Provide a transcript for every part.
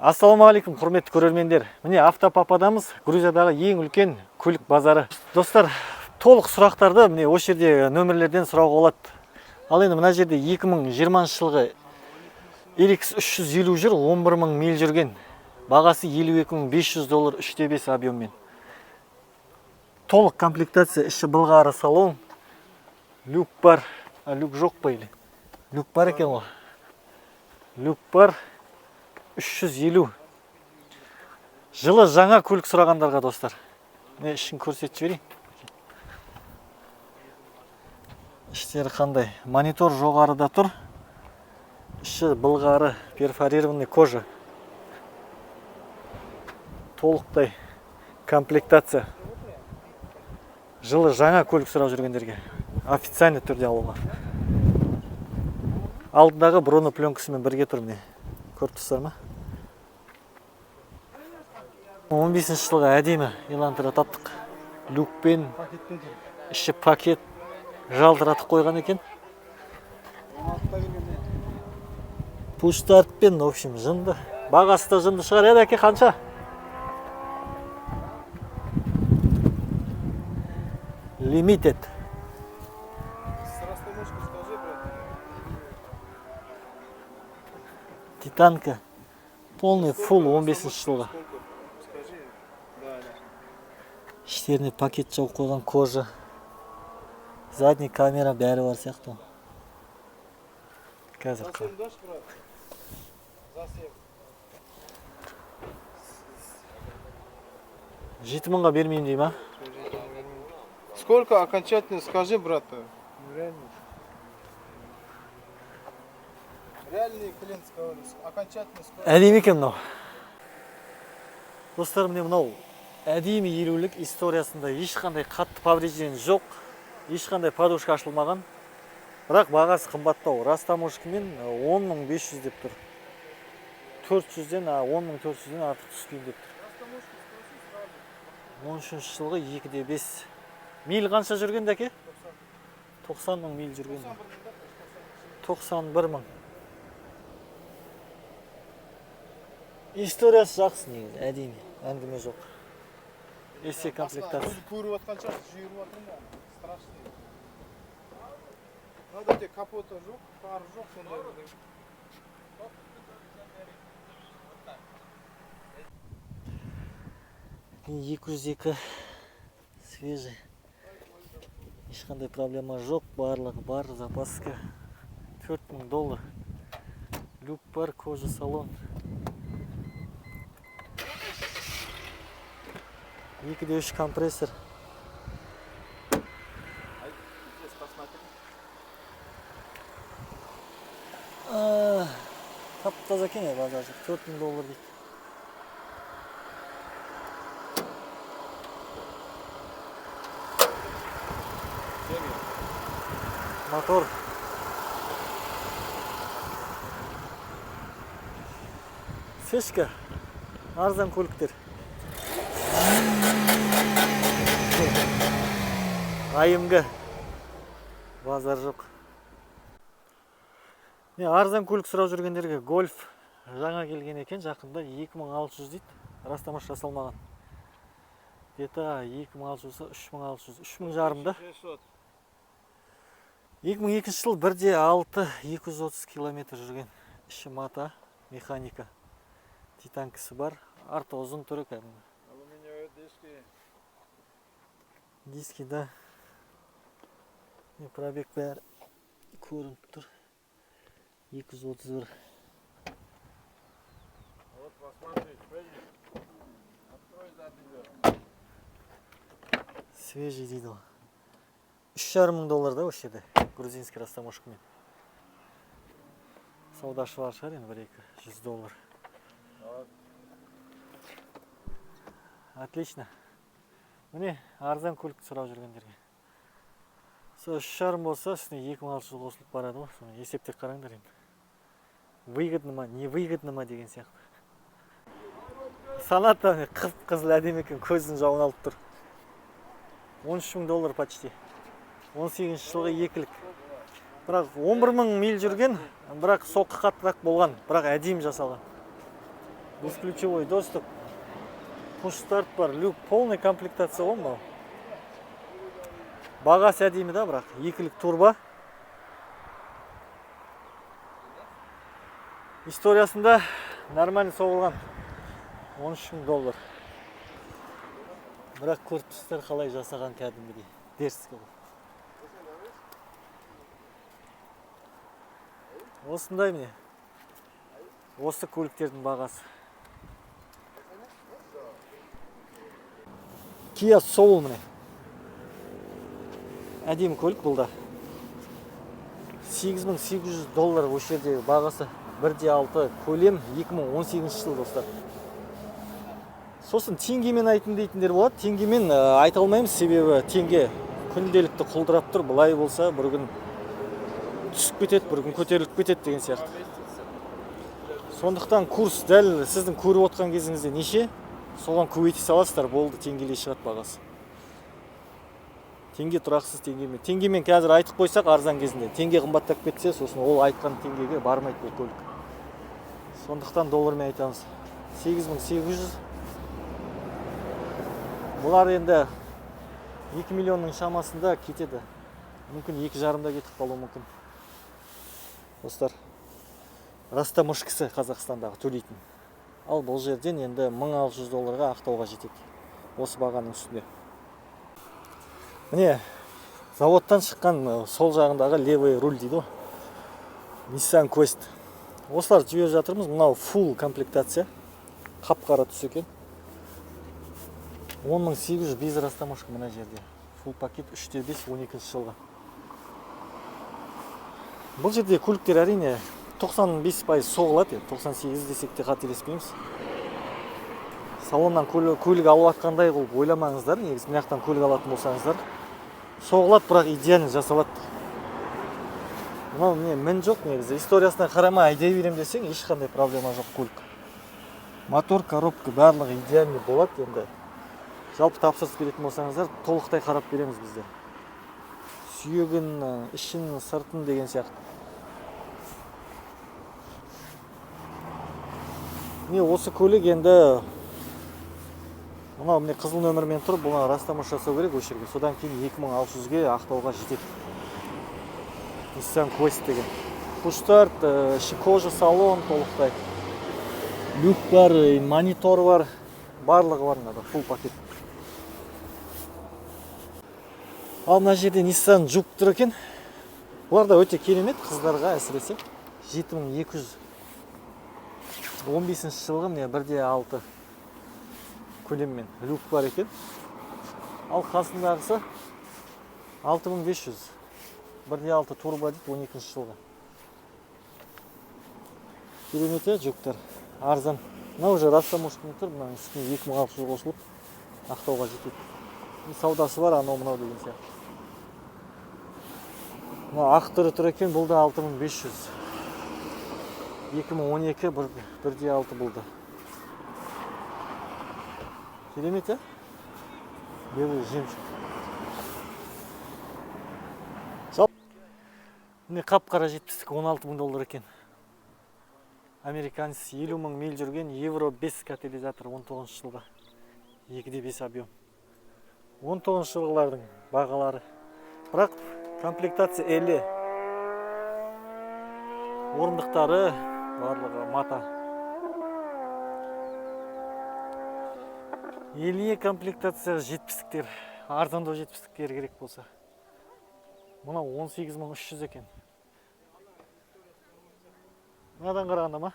Ассалаумағалейкум, құрметті көрермендер. Міне, Автопападамыз, Грузиядағы ең үлкен көлік базары. Достар, толық сұрақтарды міне осы жерде нөмірлерден сұрауға болады. Ал енді мына жерде 2020 жылғы RX 350 жүр, 11 мың миль жүрген. Бағасы 52 500 доллар, 3,5 объеммен. Толық комплектация, іші былғары салон, люк бар. А, люк жоқ па или? Люк бар екен ғой. Люк бар. 350. Жылы жаңа көлік сұрағандарға, достар. Міне, ішін көрсетіп жіберейін. Іштері қандай? Монитор жоғарыда тұр. Іші былғары, перфорированный кожа. Толықтай комплектация. Жылы жаңа көлік сұрап жүргендерге официальный түрде алуға. Алдындағы бронепленкасымен бірге тұр, міне. Көріп тұрсыздар ма? 15 жылғы әдемі Элантра таптық. Люкпен, іші пакет, жалтыратып қойған екен. Пуш-стартпен, в общем, жынды. Бағасы да жынды шығар, иә, әке, қанша? Limited. С растаможкой скажи, брат. Титанка. Полный фулл 15 жылғы. Сколько? Скажи. Да, да. Іштеріне пакет жауып қойған, кожа. Задний камера, бәрі бар сияқты. Қазір. За 7 дашь, брат? За 7. 7 мыңға бермеймін дей ма? Сколько окончательно, скажи, брат? Реально. Реальный клиент говорю. Окончательно сколько? Әдемі екен мынау. Достар, міне, мынау әдемі елулік, историясында ешқандай қатты повреждение жоқ, ешқандай подушка ашылмаған, бірақ бағасы қымбаттау. Растаможкамен 10 500 деп тұр. 400-ден, 10 400-ден артық түспеймін деп тұр. 13 жылғы, 2,5. Миль қанша жүрген, дәке? 90 мың миль жүрген. 91 мың. Историясы жақсы негізі, әдемі, әңгіме жоқ. Эсе комплектация. Өзі көріп жатқан шығарсың, жүйеріп жатырмын ғой. Страшный. Мынада тек капоты жоқ, фары жоқ, сондай бірдеңе. 202, свежий. Ешқандай проблема жоқ, барлығы бар, запаска. 4000 доллар. Люк бар, кожа салон. 2,3 компрессор. Здесь посмотри. А, тап таза екен, е, базар жоқ. 4000 доллар дейді. Мотор. Фишка. Арзан көліктер. АМГ. Базар жоқ. Не, арзан көлік сұрап жүргендерге Гольф жаңа келген екен, жақында, 2600 дейді. Растаможка жасалмаған. Где-то 2600, 3600, 3500 да. 600. 2002 жыл, 1,6, 230 километр жүрген. Іші мата, механика. Титанкасы бар. Арты ұзын, түрі кәдімгі. Алюминиевые диски. Диски, да. Не, пробег бәрі көрініп тұр. 231. Вот посмотри, видишь? Открой задний дверь. Свежий дейді ғой. 3,5 мың доллар да осы жерде. Грузинский растаможкамен. Саудашы бар шығар енді, бір екі жүз доллар. Вот. Отлично. Міне, арзан көлік сұрап жүргендерге. Сол 3,5 болса, үстіне 2600 қосылып барады ғой. Соны есептеп қараңдар енді. Выгодно ма, не выгодно ма деген сияқты. Соната міне, қып қызыл, әдемі екен, көздің жауын алып тұр. 13 мың доллар почти. 18 жылғы, екілік. Бірақ 11 мың миль жүрген, бірақ соққы қаттырақ болған, бірақ әдемі жасалған. Бесключевой доступ, пуш старт бар, люк, полный комплектация ғой мынау. Бағасы әдемі да, бірақ екілік турбо. Историясында нормально соғылған, 13 мың доллар. Бірақ көріп тұрсыздар, қалай жасаған, кәдімгідей дерзкий қылып. Осындай, міне, осы көліктердің бағасы. Kia Soul, міне, әдемі көлік бұл да. 8800 доллар осы жердегі бағасы, 1,6 көлем, 2018 жыл, достар. Сосын теңгемен айтын дейтіндер болады. Теңгемен айта алмаймыз, себебі теңге күнделікті құлдырап тұр. Былай болса, бір күн түсіп кетеді, бір күн көтеріліп кетеді деген сияқты. Сондықтан курс дәл сіздің көріп отқан кезіңізде неше, соған көбейте саласыздар, болды, теңгелей шығады бағасы. Теңге тұрақсыз. Теңгемен қазір айтып қойсақ, арзан кезінде теңге қымбаттап кетсе, сосын ол айтқан теңгеге бармайды бұл көлік. Сондықтан доллармен айтамыз. 8800. Бұлар енді 2 миллионның шамасында кетеді, мүмкін, 2,5-да кетіп қалуы мүмкін, достар. Растаможкасы Қазақстандағы төлейтін. Ал бұл жерден енді 1600 долларға Ақтауға жетеді осы бағаның үстінде. Міне, заводтан шыққан, сол жағындағы левый руль дейді ғой. Nissan Quest, осыларды жіберіп жатырмыз. Мынау фулл комплектация, қап қара түс екен, 10 800 без растаможка. Мына жерде фулл пакет, 3,5, 12 жылғы. Бұл жерде көліктер, әрине, 95% соғылады енді, 98 десек те қателеспейміз. Салоннан көлік алып жатқандай қылып ойламаңыздар. Негізі мына жақтан көлік алатын болсаңыздар, соғылады, бірақ идеально жасалады. Мынау, міне, мін жоқ негізі. Историясына қарамай айдай беремін десең, ешқандай проблема жоқ көлік. Мотор, коробка, барлығы идеальный болады. Енді жалпы тапсырыс беретін болсаңыздар, толықтай қарап береміз бізде, сүйегін, ішін, сыртын деген сияқты. Міне, осы көлік енді мынау, міне, қызыл нөмірмен тұр. Бұны растаможка жасау керек осы жерге, содан кейін 2600-ге Ақтауға жетеді. Nissan Quest деген, пуш старт, іші кожа салон толықтай, люк бар, монитор бар, барлығы бар мынада, фулл пакет. Ал мына жерде Nissan Juke тұр екен. Бұлар да өте керемет қыздарға әсіресе. 7200, 15 жылғы, міне, 1,6 көлеммен, люк бар екен. Ал қасындағысы 6500, 1,6 турбо дейді, 12 жылғы. Керемет, иә, Juke-тар арзан. Мынау уже растаможкамен тұр, мынаның үстіне 2600 қосылып, Ақтауға жетеді. И саудасы бар, анау мынау деген сияқты. Мына ақ түрі тұр екен, бұл да 6500, 2012, 1,6. Бұл да керемет, иә, белый жемчуг. Міне, қап қара 70-ік, 16 мың доллар екен. Американец, 50 мың миль жүрген, евро 5 катализатор, 19 жылғы, 2,5 объем. 19 жылғылардың бағалары, бірақ комплектация LE, орындықтары барлығы мата. LE комплектация 70-тіктер, арзандау 70-тіктер керек болса, мынау 18 300 екен мынадан қарағанда ма.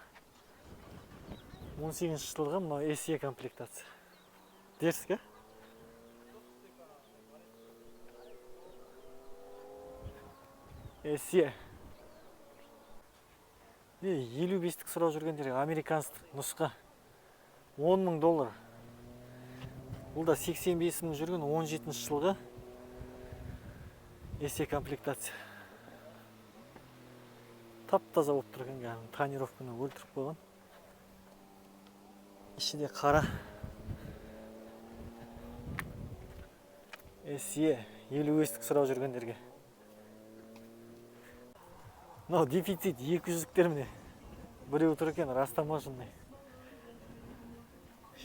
18 жылғы, мынау SE комплектация, дерзкий. SE. 55-тік сұрап жүргендер, американстық нұсқа, 10 мың доллар. Бұл да 85 мың жүрген, 17 жылғы, SE комплектация. Тап таза болып тұр екен, кәдімгі тонировканы өлтіріп қойған. Іші де қара. SE, 55-тік сұрап жүргендерге. Мынау дефицит 200-ліктер, міне. Біреу тұр екен, растаможенный.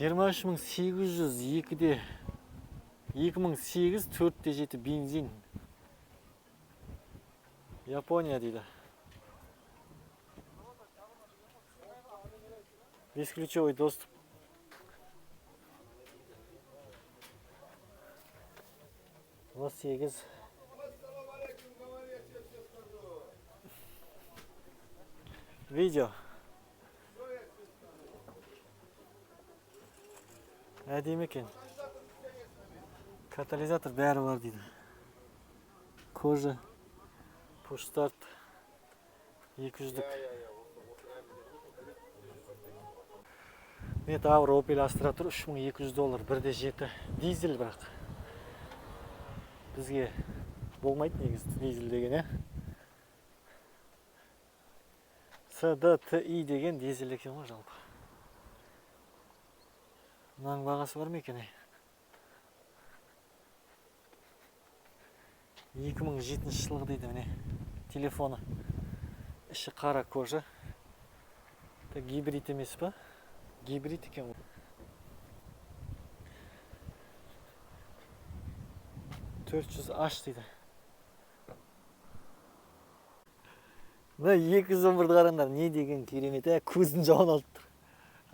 23 802-де 2008, 4,7 бензин. Япония дейді. Бесключевой доступ. 8. Видео. Әдемі екен. Катализатор, бәрі бар дейді. Кожа. Push start. 200-дік. Міне, тағы бір Opel Astra тұр, 3200 доллар, 1,7 дизель, бірақ. Бізге болмайды негізі дизель деген, иә. CDTI деген дизель екен ғой жалпы. Мынаның бағасы бар ма екен, ей? 2007 жылғы дейді, міне. Телефоны. Іші қара кожа. Так, гибрид емес па? Гибрид екен ғой. 400 H дейді. Мына 211-ді қараңдар, не деген керемет, ә, көздің жауын алып тұр.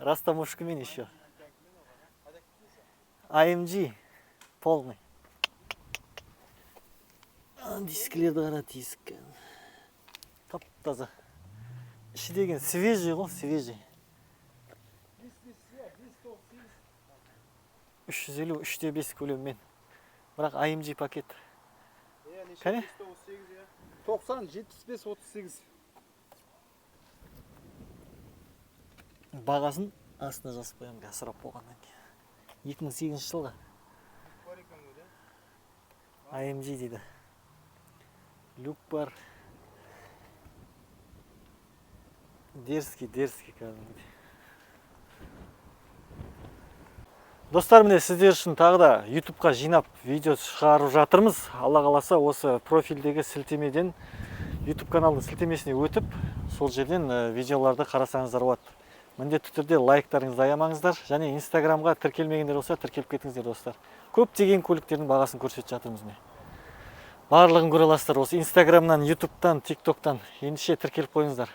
Растаможкамен еще. AMG полный. А, дискілерді қара, диск. Тап таза. Іші деген свежий ғой, свежий. 350, 3,5 көлеммен. Бірақ AMG пакет. Кәне? 90 75 38. Бағасын астына жазып қоямын қазір сұрап болғаннан кейін. 2008 жылғы. Бар екен ғой, да? AMG дейді. Люк бар. Дерзкий, дерзкий кәдімгідей. Достар, міне, сіздер үшін тағы да ютубқа жинап видео шығарып жатырмыз. Алла қаласа, осы профильдегі сілтемеден YouTube каналының сілтемесіне өтіп, сол жерден видеоларды қарасаңыздар болады. Міндетті түрде лайктарыңызды аямаңыздар және инстаграмға тіркелмегендер болса, тіркеліп кетіңіздер, достар. Көптеген көліктердің бағасын көрсетіп жатырмыз, міне. Барлығын көре аласыздар осы инстаграмнан, ютубтан, тиктоктан. Ендеше тіркеліп қойыңыздар.